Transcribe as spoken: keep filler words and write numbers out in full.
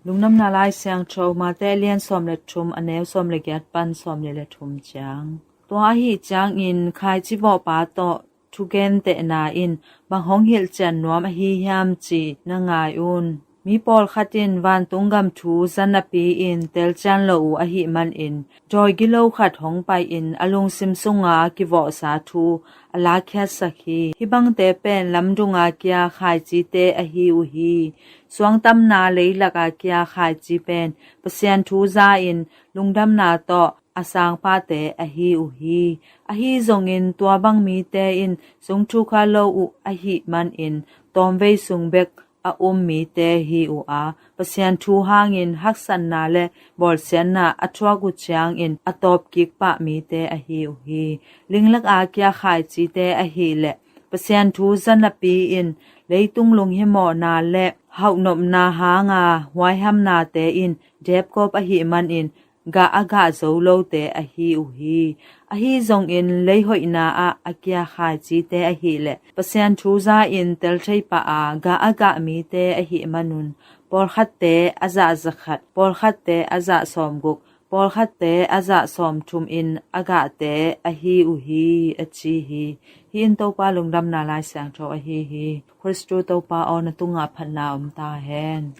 Lungdamna Lai Siangtho Mate a lian sawm le thum, a neu sawm le giat pan sawm le le thum ciang. Tua ahi ciangin khaici vawhpa tawh thugentehna in bang hong hilhcian nuam ahi hiam cih na ngai un. Mi pawlkhat in vantung gam thu za napi-in telcian lo uh ahih manin dawi gilo khat hong pai-in a lungsim sunga kivawhsa thu a lakkhiatsak hi. Hih bangte pen lamdunga kia khaicite ahi uh hi. Suangtamna leilaka kia khaici pen Pasian thu za-in lungdamna tawh a sangpahte ahi uh hi. Ahi zongin tua bang mite in zungthuk kha lo uh ahih manin tawmvei sung bek a um mite hi uh a, Pasian thu hangin haksatna le bawlsiatna a thuak uh ciangin a tawpkik pah mite ahi uh hi. Linglaka kia khaicite ahileh Pasian thu za napi-in leitung lunghimawhna le hauhnopna hanga huaihamnate in depkop ahih manin gah a gah zo lote ahi uh hi. Ahi zongin leihoihna ah a kia khaicite ahileh Pasian thu za-in tel thei pah a gah a gah mite ahih manun pawlkhatte a zah zakhat, pawlkhatte a zah sawmguk, pawlkhatte a zah sawmthum in a gahte ahi uh hi, a ci hi. Hih in Topa Lungdamna Lai Siangtho ahi hi. Khristu Topa aw, na tungah phatna om ta hen.